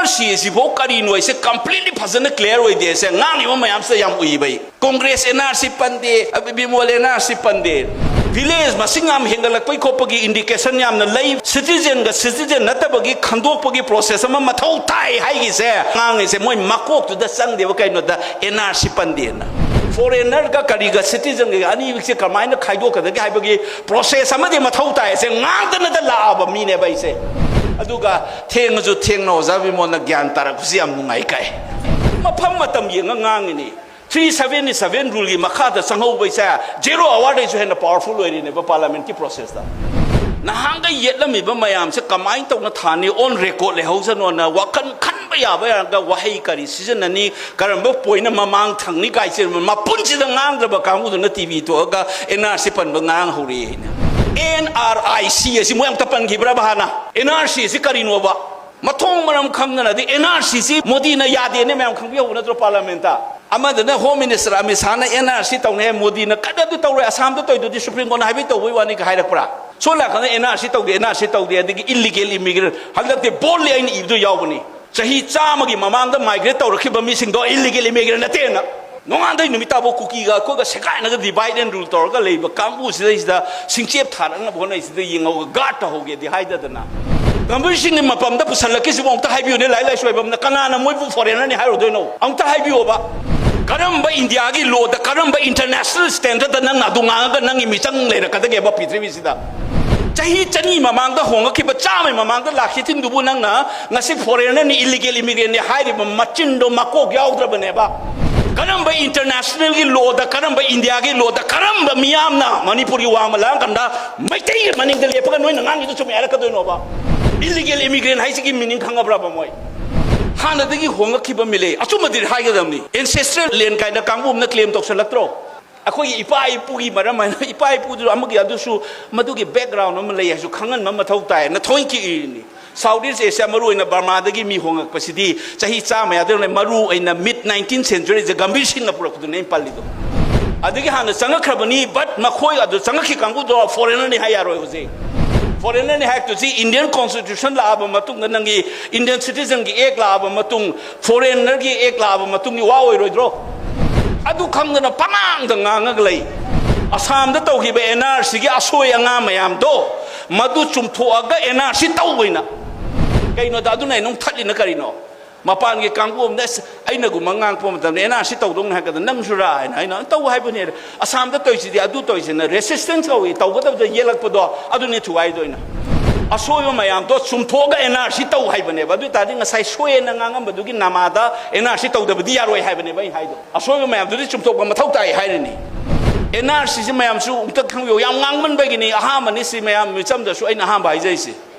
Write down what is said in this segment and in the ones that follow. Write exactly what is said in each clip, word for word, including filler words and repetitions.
ꯁꯤ ꯑꯁꯤꯐꯥꯎ ꯀꯔꯤꯅꯣ ꯑꯩꯁꯦ completely ꯐꯖꯅ clear ꯑꯣꯏꯗꯦ꯫ ꯁꯦ ꯉꯥꯡꯉꯤꯕ ꯃꯌꯥꯝꯁꯦ ꯌꯥꯝ ꯎꯏꯕ ꯑꯩ꯫ Congress NRC ꯄꯟꯗꯦ, Bimol NRC ꯄꯟꯗꯦ꯫ Village ꯃꯁꯤꯡ ꯌꯥꯝ ꯍꯦꯟꯒꯠꯂꯛꯄꯒꯤ ꯈꯣꯠꯄꯒꯤ indication ꯌꯥꯝꯅ ꯂꯩ꯫ Citizenꯒ citizen ꯅꯠꯇꯕꯒꯤ ꯈꯟꯗꯣꯛꯄꯒꯤ process ꯑꯃ ꯃꯊꯧ ꯇꯥꯏ ꯍꯥꯏꯒꯤꯁꯦ ꯉꯥꯡꯉꯤꯁꯦ ꯃꯣꯏ ꯃꯀꯣꯛꯇꯨꯗ ꯆꯪꯗꯦꯕ꯫ ꯀꯩꯅꯣꯗ NRC ꯄꯟꯗꯦꯅ꯫ Foreignerꯒ ꯀꯔꯤꯒ citizenꯒ ꯑꯅꯤꯁꯦ ꯀꯃꯥꯏꯅ ꯈꯥꯏꯗꯣꯛꯀꯗꯒꯦ ꯍꯥꯏꯕꯒꯤ process ꯑꯃꯗꯤ ꯃꯊꯧ ꯇꯥꯏ꯫ ꯁꯦ ꯉꯥꯡꯗꯅꯗ ꯂꯥꯛꯑꯕ ꯃꯤꯅꯦꯕ ꯑꯩꯁꯦ꯫ ꯑꯗꯨꯒ ꯊꯦꯡꯉꯁꯨ ꯊꯦꯡꯅ ꯑꯣꯖꯥ ꯕꯤꯃꯣꯜꯅ ꯒ꯭ꯌꯥꯟ ꯇꯥꯔꯛꯄꯁꯤ ꯌꯥꯝ ꯅꯨꯡꯉꯥꯏ ꯀꯥꯏ꯫ ꯃꯐꯝ ꯃꯇꯝ ꯌꯦꯡꯉ ꯉꯥꯡꯉꯤꯅꯤ꯫ Three seventy seven ruleꯒꯤ ꯃꯈꯥꯗ ꯆꯪꯍꯧꯕ ꯏꯁꯦ zero hourꯗꯩꯁꯨ ꯍꯦꯟꯅ powerful ꯑꯣꯏꯔꯤꯅꯦꯕ parliamentꯀꯤ processꯇ꯫ ꯅꯍꯥꯟꯒ ꯌꯦꯠꯂꯝꯃꯤꯕ ꯃꯌꯥꯝꯁꯦ ꯀꯃꯥꯏꯅ ꯇꯧꯅ ꯊꯥꯅꯤ, on record ꯂꯩꯍꯧꯁꯅꯣꯅ ꯋꯥꯈꯜ ꯈꯟꯕ ꯌꯥꯕ ꯌꯥꯔꯒ ꯋꯥꯍꯩ ꯀꯔꯤ ꯁꯤꯖꯤꯟꯅꯅꯤ, ꯀꯔꯝꯕ pointꯅ ꯃꯃꯥꯡ ꯊꯪꯅꯤ ꯀꯥꯏꯁꯦ ꯃꯄꯨꯟꯁꯤꯗ ꯉꯥꯡꯗ꯭ꯔꯕ ꯀꯥꯡꯕꯨꯗꯨꯅ TV ꯊꯣꯛꯑꯒ NRC ꯄꯟꯕ ꯉꯥꯡ ꯍꯧꯔꯛꯑꯦ ꯍꯥꯏꯅ꯫ NRIC ꯑꯁꯤ ꯃꯣꯏ ꯑꯝꯇ ꯄꯟꯈꯤꯕ꯭ꯔꯕ ꯍꯥꯟꯅ? NRC ꯑꯁꯤ ꯀꯔꯤꯅꯣꯕ? ꯃꯊꯣꯡ ꯃꯔꯝ ꯈꯪꯗꯅ ꯑꯗꯩ NRCꯁꯤ ꯃꯣꯗꯤꯅ ꯌꯥꯗꯦꯅꯦ ꯃꯌꯥꯝ ꯈꯪꯕꯤꯍꯧꯕ ꯅꯠꯇ꯭ꯔꯣ parliamentꯇ? ꯑꯃꯗꯅ Home Minister ꯑꯃꯤꯠ ꯁꯥꯍꯅ NRC ꯇꯧꯅꯤ ꯍꯥꯏ, ꯃꯣꯗꯤꯅ ꯀꯟꯅ ꯑꯗꯨ ꯇꯧꯔꯣꯏ, ꯑꯁꯥꯝꯗ ꯇꯧꯏꯗꯨꯗꯤ Supreme Courtꯅ ꯍꯥꯏꯕꯩ ꯇꯧꯕꯩ ꯋꯥꯅꯤ ꯀ ꯍꯥꯏꯔꯛꯄ꯭ꯔꯥ? ꯁꯣꯝ ꯅꯥꯀꯟꯗ NRC ꯇꯧꯗꯦ, NRC ꯇꯧꯗꯦ, ꯑꯗꯒꯤ illegal immigrant, ꯍꯟꯗꯛꯇꯤ boldly ꯑꯩꯅ ꯏꯕꯗꯣ ꯌꯥꯎꯕꯅꯤ꯫ ꯆꯍꯤ ꯆꯥꯝꯃꯒꯤ ꯃꯃꯥꯡꯗ migrate ꯇꯧꯔꯛꯈꯤꯕ ꯃꯤꯁꯤꯡꯗꯣ illegal immigrant ꯅꯠꯇꯦꯅ꯫ ꯅꯣꯡꯉꯥꯟꯗꯩ ꯅꯨꯃꯤꯠ ꯇꯥꯕꯧ ꯀꯨꯀꯤꯒ ꯑꯩꯈꯣꯏꯒ ꯁꯦꯒꯥꯏꯅꯒ divide and rule ꯇꯧꯔꯒ ꯂꯩꯕ ꯀꯥꯡꯕꯨꯁꯤꯗꯩꯁꯤꯗ ꯁꯤꯡꯆꯦꯞ ꯊꯥꯔꯛꯅꯕ ꯍꯣꯠꯅꯩꯁꯤꯗ ꯌꯦꯡꯍꯧꯒ guard ꯇꯧꯍꯧꯒꯦꯗꯤ ꯍꯥꯏꯗꯗꯅ꯫ ꯒꯝꯚꯤꯔ ꯁꯤꯡꯒꯤ ꯃꯄꯝꯗ ꯄꯨꯁꯜꯂꯛꯈꯤꯁꯤꯕꯨ ꯑꯃꯨꯛꯇ ꯍꯥꯏꯕꯤꯌꯨꯅꯦ, ꯂꯥꯏꯔꯤꯛ ꯂꯥꯏꯁꯨ ꯍꯩꯕ ꯑꯃꯅ ꯀꯅꯥꯅ ꯃꯣꯏꯕꯨ foreignerꯅꯤ ꯍꯥꯏꯔꯨꯗꯣꯏꯅꯣ? ꯑꯃꯨꯛꯇ ꯍꯥꯏꯕꯤꯌꯣꯕ꯫ ꯀꯔꯝꯕ ꯏꯟꯗꯤꯌꯥꯒꯤ lawꯗ, ꯀꯔꯝꯕ international standardꯗ ꯅꯪꯅ ꯑꯗꯨ ꯉꯥꯡꯉꯒ ꯅꯪꯒꯤ ꯃꯤꯆꯪ ꯂꯩꯔꯛꯀꯗꯒꯦꯕ ꯄ꯭ꯔꯤꯊꯤꯕꯤꯁꯤꯗ? ꯆꯍꯤ ꯆꯅꯤ ꯃꯃꯥꯡꯗ ꯍꯣꯡꯉꯛꯈꯤꯕ, ꯆꯥꯝꯃꯩ ꯃꯃꯥꯡꯗ ꯂꯥꯛꯈꯤꯊꯤꯟꯗꯨꯕꯨ ꯅꯪꯅ ꯉꯁꯤ foreignerꯅꯤ, illegal immigrantꯅꯤ ꯍꯥꯏꯔꯤꯕ ꯃꯆꯤꯟꯗꯣ ꯃꯀꯣꯛ ꯌꯥꯎꯗ꯭ꯔꯕꯅꯦꯕ꯫ ꯀꯔꯝꯕ internationalꯒꯤ lawꯗ, ꯀꯔꯝꯕ ꯏꯟꯗꯤꯌꯥꯒꯤ lawꯗ, ꯀꯔꯝꯕ ꯃꯤꯌꯥꯝꯅ ꯃꯅꯤꯄꯨꯔꯒꯤ ꯋꯥ ꯑꯃ ꯂꯥꯡ ꯀꯥꯟꯗ ꯃꯩꯇꯩꯒꯤ ꯃꯅꯤꯡꯗ ꯂꯦꯞꯄꯒ ꯅꯣꯏꯅ ꯉꯥꯡꯉꯤꯗꯣ ꯆꯨꯝꯃꯦ ꯍꯥꯏꯔꯛꯀꯗꯣꯏꯅꯣꯕ? Illegal immigrant ꯍꯥꯏꯁꯤꯒꯤ meaning ꯈꯪꯉꯕ꯭ꯔꯕ ꯃꯣꯏ? ꯍꯥꯟꯅꯗꯒꯤ ꯍꯣꯡꯉꯛꯈꯤꯕ ꯃꯤꯂꯩ ꯑꯆꯨꯝꯕꯗꯤ ꯍꯥꯏꯒꯗꯕꯅꯤ꯫ Ancestral land ꯀꯥꯏꯅ ꯀꯥꯡꯕꯨ ꯑꯃꯅ claim ꯇꯧꯁꯜꯂꯛꯇ꯭ꯔꯣ? ꯑꯩꯈꯣꯏꯒꯤ ꯏꯄꯥ ꯏꯄꯨꯒꯤ ꯃꯔꯝ ꯍꯥꯏꯅ, ꯏꯄꯥ ꯏꯄꯨꯗꯨ ꯑꯃꯒꯤ ꯑꯗꯨꯁꯨ ꯃꯗꯨꯒꯤ background ꯑꯃ ꯂꯩ ꯍꯥꯏꯁꯨ ꯈꯪꯍꯟꯕ ꯃꯊꯧ ꯇꯥꯏ꯫ ꯅꯊꯣꯏꯒꯤ ꯏꯔꯤꯅꯤ꯫ South East Asia, ꯃꯔꯨ ꯑꯣꯏꯅ ꯕꯔꯃꯥꯗꯒꯤ ꯃꯤ ꯍꯣꯡꯉꯛꯄꯁꯤꯗꯤ ꯆꯍꯤ ꯆꯥꯝꯃ ꯌꯥꯗꯧꯅ, ꯃꯔꯨ ꯑꯣꯏꯅ mid nineteenth centuryꯁꯦ ꯒꯝꯚꯤꯔ ꯁꯤꯡꯅ ꯄꯨꯔꯛꯄꯗꯨꯅꯦ ꯑꯩꯅ ꯄꯜꯂꯤꯗꯣ꯫ ꯑꯗꯒꯤ ꯍꯥꯟꯅ ꯆꯪꯉꯛꯈ꯭ꯔꯕꯅꯤ, but ꯃꯈꯣꯏ ꯑꯗꯨ ꯆꯪꯉꯛꯈꯤ ꯀꯥꯡꯕꯨꯗꯣ foreignerꯅꯤ ꯍꯥꯏ ꯌꯥꯔꯣꯏ ꯍꯧꯖꯤꯛ꯫ Foreignerꯅꯤ ꯍꯥꯏꯔꯛꯇꯣꯏꯁꯤ Indian Constitution ꯂꯥꯛꯑꯕ ꯃꯇꯨꯡꯗ, ꯅꯪꯒꯤ Indian Citizenꯒꯤ Act ꯂꯥꯛꯑꯕ ꯃꯇꯨꯡ, Foreignerꯒꯤ Act ꯂꯥꯛꯑꯕ ꯃꯇꯨꯡꯒꯤ ꯋꯥ ꯑꯣꯏꯔꯣꯏꯗ꯭ꯔꯣ? ꯑꯗꯨ ꯈꯪꯗꯅ ꯄꯉꯥꯡꯗ ꯉꯥꯡꯉꯒ ꯂꯩ꯫ ꯑꯁꯥꯝꯗ ꯇꯧꯈꯤꯕ NRCꯒꯤ ꯑꯁꯣꯏ ꯑꯉꯥꯝ ꯃꯌꯥꯝꯗꯣ, ꯃꯗꯨ ꯆꯨꯝꯊꯣꯛꯑꯒ NRC ꯇꯧꯕꯩꯅ꯫ ꯀꯩꯅꯣꯗ ꯑꯗꯨꯅ ꯑꯩꯅ ꯑꯃꯨꯛ ꯊꯠꯂꯤꯅ ꯀꯔꯤꯅꯣ? ꯃꯄꯥꯟꯒꯤ ꯀꯥꯡꯕꯨ ꯑꯃꯅ "ꯑꯁ, ꯑꯩꯅꯒꯨꯝꯕ ꯉꯥꯡꯉꯛꯄ ꯃꯇꯝꯗ NRC ꯇꯧꯗꯧꯅꯤ" ꯍꯥꯏꯔꯒꯅ, "ꯅꯪꯁꯨꯔꯥ?" ꯍꯥꯏꯅ ꯑꯩꯅ ꯇꯧ ꯍꯥꯏꯕꯅꯦ꯫ ꯑꯁꯥꯝꯗ ꯇꯧꯔꯤꯁꯤꯗꯤ, ꯑꯗꯨ ꯇꯧꯔꯤꯁꯤꯅ resistance ꯀꯧꯏ, ꯇꯧꯒꯗꯕꯗ ꯌꯦꯠꯂꯛꯄꯗꯣ, ꯑꯗꯨꯅꯤ ꯊꯨꯒꯥꯏꯗꯣꯏꯅ꯫ ꯑꯁꯣꯏꯕ ꯃꯌꯥꯝꯗꯣ ꯆꯨꯝꯊꯣꯛꯑꯒ NRC ꯇꯧ ꯍꯥꯏꯕꯅꯦꯕ꯫ ꯑꯗꯨ ꯑꯣꯏ ꯇꯥꯔꯗꯤ ꯉꯁꯥꯏ ꯁꯣꯏꯑꯦꯅ ꯉꯥꯡꯉꯝꯕꯗꯨꯒꯤ ꯅꯃꯥꯗ NRC ꯇꯧꯗꯕꯗꯤ ꯌꯥꯔꯣꯏ ꯍꯥꯏꯕꯅꯦꯕ ꯑꯩꯅ ꯍꯥꯏꯗꯣ꯫ ꯑꯁꯣꯏꯕ ꯃꯌꯥꯝꯗꯨꯗꯤ ꯆꯨꯝꯊꯣꯛꯄ ꯃꯊꯧ ꯇꯥꯏ ꯍꯥꯏꯔꯤꯅꯤ꯫ NRCꯁꯤ ꯃꯌꯥꯝꯁꯨ ꯑꯝꯇ ꯈꯪꯕꯤꯌꯨ, ꯌꯥꯝ ꯉꯥꯡꯃꯟꯕꯒꯤꯅꯤ꯫ ꯑꯍꯥꯟꯕꯅꯤ ꯁꯤ, ꯃꯌꯥꯝ ꯃꯤꯆꯝꯗꯁꯨ ꯑꯩꯅ ꯑꯍꯥꯟꯕ ꯍꯥꯏꯖꯔꯤꯁꯦ꯫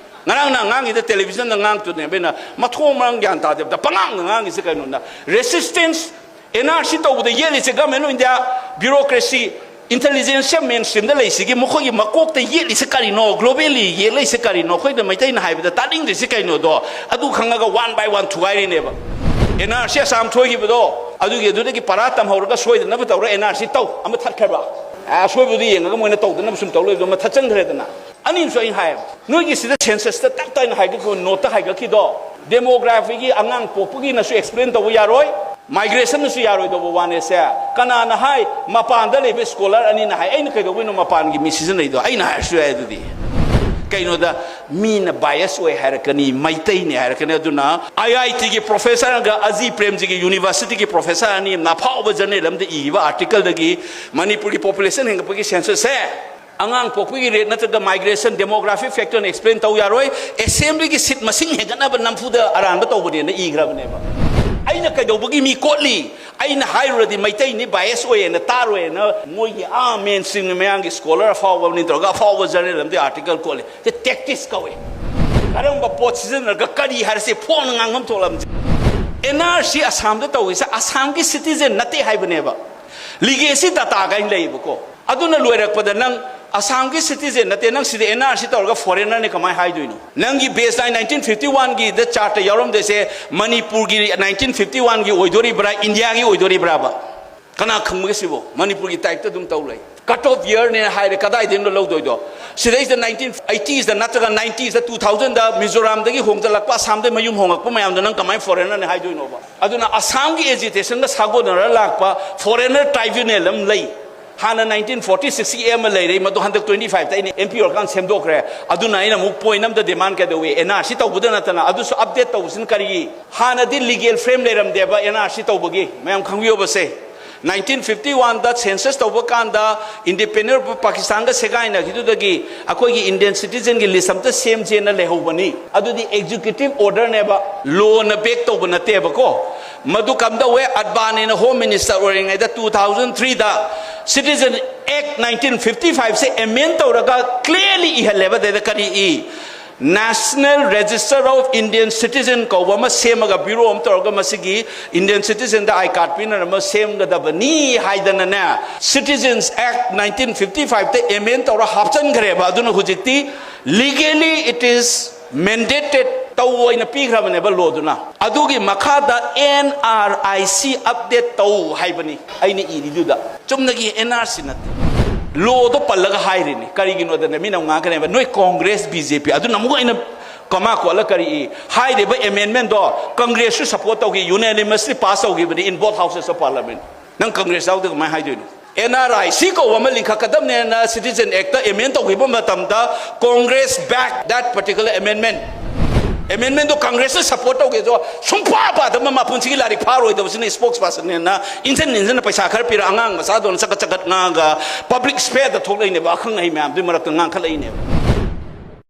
ꯉꯔꯥꯡ ꯅꯍꯥꯟ ꯉꯥꯡꯉꯤꯗ, ꯇꯦꯂꯤꯚꯤꯖꯟꯗ ꯉꯥꯡꯉꯛꯇꯨꯅꯦꯕ ꯑꯩꯅ, ꯃꯊꯣꯡ ꯃꯔꯝ ꯒ꯭ꯌꯥꯟ ꯇꯥꯗꯦꯕꯗ ꯄꯉꯥꯡꯗ ꯉꯥꯡꯉꯤꯁꯦ ꯀꯩꯅꯣꯅ꯫ Resistance, NRC ꯇꯧꯕꯗ ꯌꯦꯠꯂꯤꯁꯦ Government of India, bureaucracy, intelligentsia mainstreamꯗ ꯂꯩꯁꯤꯒꯤ ꯃꯈꯣꯏꯒꯤ ꯃꯀꯣꯛꯇ ꯌꯦꯠꯂꯤꯁꯦ ꯀꯔꯤꯅꯣ? Globally ꯌꯦꯠꯂꯤꯁꯦ ꯀꯔꯤꯅꯣ? ꯑꯩꯈꯣꯏꯅ ꯃꯩꯇꯩꯅ ꯍꯥꯏꯕꯗ ꯇꯥꯅꯤꯡꯗ꯭ꯔꯤꯁꯦ ꯀꯩꯅꯣꯗꯣ, ꯑꯗꯨ ꯈꯪꯉꯒ one by one ꯊꯨꯒꯥꯏꯔꯤꯅꯦꯕ꯫ NRC Assam ꯊꯣꯏꯈꯤꯕꯗꯣ, ꯑꯗꯨꯒꯤ, ꯑꯗꯨꯗꯒꯤ ꯄꯔꯥ ꯇꯝꯍꯧꯔꯒ ꯁꯣꯏꯗꯅꯕ ꯇꯧꯔ NRC ꯇꯧ, ꯑꯃ ꯊꯠꯈ꯭ꯔꯕ? ꯑꯁꯣꯏꯕꯗꯨ ꯌꯦꯡꯉꯒ ꯃꯣꯏꯅ ꯇꯧꯗꯅꯕ ꯁꯨꯝ ꯇꯧ ꯂꯩꯕꯗꯣ, ꯑꯃ ꯊꯠꯆꯟꯈ꯭ꯔꯦꯗꯅ꯫ ꯑꯅꯤꯁꯨ ꯑꯩ ꯍꯥꯏ, ꯅꯣꯏꯒꯤ ꯁꯤꯗ censusꯇ ꯇꯞ ꯇꯥꯏꯅ ꯍꯥꯏꯒꯠꯈꯤꯕ, noteꯇ ꯍꯥꯏꯒꯠꯈꯤꯗꯣ, demographyꯒꯤ, ꯑꯉꯥꯡ ꯄꯣꯛꯄꯒꯤꯅꯁꯨ explain ꯇꯧꯕ ꯌꯥꯔꯣꯏ, migrationꯅꯁꯨ ꯌꯥꯔꯣꯏꯗꯧꯕ ꯋꯥꯅꯦꯁꯦ꯫ ꯀꯅꯥꯅ ꯍꯥꯏ? ꯃꯄꯥꯟꯗ ꯂꯩꯕ scholar ꯑꯅꯤꯅ ꯍꯥꯏ꯫ ꯑꯩꯅ ꯀꯩꯗꯧꯕꯩꯅꯣ ꯃꯄꯥꯟꯒꯤ ꯃꯤ ꯁꯤꯖꯤꯟꯅꯩꯗꯣ? ꯑꯩꯅ ꯍꯥꯏꯔꯁꯨ ꯌꯥꯏ ꯑꯗꯨꯗꯤ꯫ ꯀꯩꯅꯣꯗ, ꯃꯤꯅ bias ꯑꯣꯏ ꯍꯥꯏꯔꯛꯀꯅꯤ, ꯃꯩꯇꯩꯅꯦ ꯍꯥꯏꯔꯛꯀꯅꯤ꯫ ꯑꯗꯨꯅ IITꯒꯤ professorꯒ ꯑꯖꯤ ꯄ꯭ꯔꯦꯝꯖꯤꯒꯤ universityꯒꯤ professor ꯑꯅꯤ ꯑꯃꯅ ꯑꯐꯥꯎꯕ journal ꯑꯃꯗ ꯏꯈꯤꯕ articleꯗꯒꯤ ꯃꯅꯤꯄꯨꯔꯒꯤ population ꯍꯦꯟꯒꯠꯄꯒꯤ censusꯁꯦ ꯑꯉꯥꯡ ꯄꯣꯛꯄꯒꯤ rate ꯅꯠꯇ꯭ꯔꯒ migration, demographic factorꯅ explain ꯇꯧ ꯌꯥꯔꯣꯏ, assemblyꯒꯤ seat ꯃꯁꯤꯡ ꯍꯦꯟꯒꯠꯅꯕ ꯅꯝꯐꯨꯗ ꯑꯔꯥꯟꯕ ꯇꯧꯕꯅꯦꯅ ꯏꯈ꯭ꯔꯕꯅꯦꯕ꯫ ꯑꯩꯅ ꯀꯩꯗꯧꯕꯒꯤ ꯃꯤ ꯀꯣꯠꯂꯤ? ꯑꯩꯅ ꯍꯥꯏꯔꯨꯔꯗꯤ ꯃꯩꯇꯩꯅꯤ, bias ꯑꯣꯏꯌꯦꯅ ꯇꯥꯔꯣꯏꯅ ꯃꯣꯏꯒꯤ ꯑꯥ mainstreamꯒꯤ ꯃꯌꯥꯝꯒꯤ scholar ꯑꯐꯥꯎꯕ ꯑꯃꯅꯤ ꯇꯧꯔꯒ ꯑꯐꯥꯎꯕ journal ꯑꯃꯗꯤ article ꯀꯣꯠꯂꯤ꯫ ꯁꯤ tactics ꯀꯧꯏ꯫ ꯀꯔꯝꯕ ꯄꯣꯠ ꯁꯤꯖꯤꯟꯅꯔꯒ ꯀꯔꯤ ꯍꯥꯏꯔꯁꯤ ꯐꯣꯡꯅ ꯉꯥꯡꯐꯝ ꯊꯣꯛꯂꯝꯁꯤ꯫ NRC ꯑꯁꯥꯝꯗ ꯇꯧꯔꯤꯁꯦ ꯑꯁꯥꯝꯒꯤ citizen ꯅꯠꯇꯦ ꯍꯥꯏꯕꯅꯦꯕ꯫ Legacy dataꯒ ꯑꯩꯅ ꯂꯩꯌꯦꯕꯀꯣ꯫ ꯑꯗꯨꯅ ꯂꯣꯏꯔꯛꯄꯗ ꯅꯪ ꯑꯁꯥꯝꯒꯤ citizen ꯅꯠꯇꯦ, ꯅꯪ ꯁꯤꯗ NRC ꯇꯧꯔꯒ foreignerꯅꯤ ꯀꯃꯥꯏꯅ ꯍꯥꯏꯗꯣꯏꯅꯣ? ꯅꯪꯒꯤ baseline nineteen fifty oneꯒꯤꯗ chartꯇ ꯌꯥꯎꯔꯝꯗꯣꯏꯁꯦ ꯃꯅꯤꯄꯨꯔꯒꯤ nineteen fifty oneꯒꯤ ꯑꯣꯏꯗꯣꯔꯤꯕ꯭ꯔꯥ, Indiaꯒꯤ ꯑꯣꯏꯗꯣꯔꯤꯕ꯭ꯔꯥꯕ? ꯀꯅꯥ ꯈꯪꯕꯒꯦ ꯁꯤꯕꯣ? ꯃꯅꯤꯄꯨꯔꯒꯤ typeꯇ ꯑꯗꯨꯝ ꯇꯧ ꯂꯩ꯫ Cut off year ꯅꯦ ꯍꯥꯏꯔꯦ, ꯀꯗꯥꯏꯗꯩꯅꯣ ꯂꯧꯗꯣꯏꯗꯣ? ꯁꯤꯗꯩꯁꯤꯗ nineteen eighties ꯗ ꯅꯠꯇ꯭ꯔꯒ nineties ꯗ, two thousand ꯗ ꯃꯤꯖꯣꯔꯥꯝꯗꯒꯤ ꯍꯣꯡꯖꯜꯂꯛꯄ, ꯑꯁꯥꯝꯗ ꯃꯌꯨꯝ ꯍꯣꯡꯉꯛꯄ ꯃꯌꯥꯝꯗꯣ ꯅꯪ ꯀꯃꯥꯏꯅ foreigner ꯅꯦ ꯍꯥꯏꯗꯣꯏꯅꯣꯕ? ꯑꯗꯨꯅ ꯑꯁꯥꯝꯒꯤ agitation ꯒ ꯁꯥꯒꯣꯟꯅꯔ ꯂꯥꯛꯄ foreigner tribunal ꯑꯃ ꯂꯩ꯫ ꯍꯥꯟꯅ nineteen forty six ꯀꯤ ꯑꯃ ꯂꯩꯔꯦ, ꯃꯗꯨ ꯍꯟꯗꯛ twenty five ꯇ ꯑꯩꯅ M P ꯑꯣꯏꯔꯀꯥꯟꯗ ꯁꯦꯝꯗꯣꯛꯈ꯭ꯔꯦ꯫ ꯑꯗꯨꯅ ꯑꯩꯅ ꯑꯃꯨꯛ point ꯑꯝꯗ demand ꯀꯩꯗꯧꯏ? N R C ꯇꯧꯕꯗ ꯅꯠꯇꯅ ꯑꯗꯨꯁꯨ update ꯇꯧꯕꯁꯤꯅ ꯀꯔꯤꯒꯤ? ꯍꯥꯟꯅꯗꯤ legal frame ꯂꯩꯔꯝꯗꯦꯕ N R C ꯇꯧꯕꯒꯤ, ꯃꯌꯥꯝ ꯈꯪꯕꯤꯌꯣꯕꯁꯦ꯫ Nineteen fifty one ꯗ census ꯇꯧꯕ ꯀꯥꯟꯗ independent ꯑꯣꯏꯕ ꯄꯥꯀꯤꯁꯇꯥꯟꯒ ꯁꯦꯒꯥꯏꯅꯈꯤꯗꯨꯗꯒꯤ ꯑꯩꯈꯣꯏꯒꯤ Indian citizen ꯒꯤ list ꯑꯝꯇ ꯁꯦꯝꯁꯦꯅ ꯂꯩꯍꯧꯕꯅꯤ꯫ ꯑꯗꯨꯗꯤ executive order ꯅꯦꯕ, law ꯅ back ꯇꯧꯕ ꯅꯠꯇꯦꯕꯀꯣ꯫ ꯃꯗꯨ ꯀꯝꯗꯧꯋꯦ? ꯑꯗꯕꯥꯅꯤꯅ home minister ꯑꯣꯏꯔꯤꯉꯩꯗ two thousand three ꯗ Citizen Act nineteen fifty five ꯁꯦ amend ꯇꯧꯔꯒ clearly ꯏꯍꯜꯂꯦꯕ꯫ ꯑꯗꯩꯗ ꯀꯔꯤ E? National Register of Indian Citizen ꯀꯧꯕ ꯑꯃ ꯁꯦꯝꯃꯒ, bureau ꯑꯃ ꯇꯧꯔꯒ ꯃꯁꯤꯒꯤ Indian citizen the I card ꯄꯤꯅꯅꯕ ꯁꯦꯝꯒꯗꯕꯅꯤ ꯍꯥꯏꯗꯅꯅꯦ, Citizens Act nineteen fifty five ꯇ amend ꯇꯧꯔ ꯍꯥꯞꯆꯟꯈ꯭ꯔꯦꯕ꯫ ꯑꯗꯨꯅ ꯍꯧꯖꯤꯛꯇꯤ legally it is mandated ꯇꯧ ꯑꯣꯏꯅ ꯄꯤꯈ꯭ꯔꯕꯅꯦꯕ law ꯗꯨꯅ꯫ ꯑꯗꯨꯒꯤ ꯃꯈꯥꯗ N R I C update ꯇꯧ ꯍꯥꯏꯕꯅꯤ ꯑꯩꯅ ꯏꯔꯤꯗꯨꯗ꯫ ꯆꯨꯝꯅꯒꯤ N R C ꯅꯠꯇꯦ꯫ Law ꯗꯣ ꯄꯜꯂꯒ ꯍꯥꯏꯔꯤꯅꯤ꯫ ꯀꯔꯤꯒꯤꯅꯣꯗꯅꯦ, ꯃꯤꯅ ꯑꯃꯨꯛ ꯉꯥꯡꯀꯅꯦꯕ, "ꯅꯣꯏ Congress, B J P", ꯑꯗꯨꯅ ꯑꯃꯨꯛ ꯑꯩꯅ comma ꯀꯣꯠꯂ ꯀꯔꯤ ꯏ? ꯍꯥꯏꯔꯤꯕ amendment ꯗꯣ Congress ꯁꯨ support ꯇꯧꯈꯤ, unanimously pass ꯇꯧꯈꯤꯕꯅꯤ in both houses of parliament꯫ ꯅꯪ Congress ꯌꯥꯎꯗꯦ ꯀꯃꯥꯏꯅ ꯍꯥꯏꯗꯣꯏꯅꯣ? N R I C ꯀꯧꯕ ꯑꯃ ꯂꯤꯡꯈꯠꯀꯗꯕꯅꯦꯅ Citizen Act ꯇ amend ꯇꯧꯈꯤꯕ ꯃꯇꯝꯗ Congress back that particular amendment꯫ Amendment ꯗꯣ Congress ꯅ support ꯇꯧꯒꯦꯁꯨ ꯁꯨꯡꯄꯥ ꯄꯥꯗꯕ, ꯃꯄꯨꯟꯁꯤꯒꯤ ꯂꯥꯏꯔꯤꯛ ꯐꯥꯔꯣꯏꯗꯕꯁꯤꯅ spokesperson ꯅꯦꯅ ꯏꯟꯖꯟ ꯏꯟꯖꯟꯅ ꯄꯩꯁꯥ ꯈꯔ ꯄꯤꯔ ꯑꯉꯥꯡ ꯃꯆꯥꯗꯧꯅ ꯆꯒꯠ ꯆꯒꯠ ꯉꯥꯡꯉꯒ public sphere ꯗ ꯊꯣꯛꯂꯛꯏꯅꯦꯕ, ꯑꯈꯪ ꯑꯍꯩ ꯃꯌꯥꯝꯗꯨꯒꯤ ꯃꯔꯛꯇ ꯉꯥꯡꯈꯠꯂꯛꯏꯅꯦꯕ꯫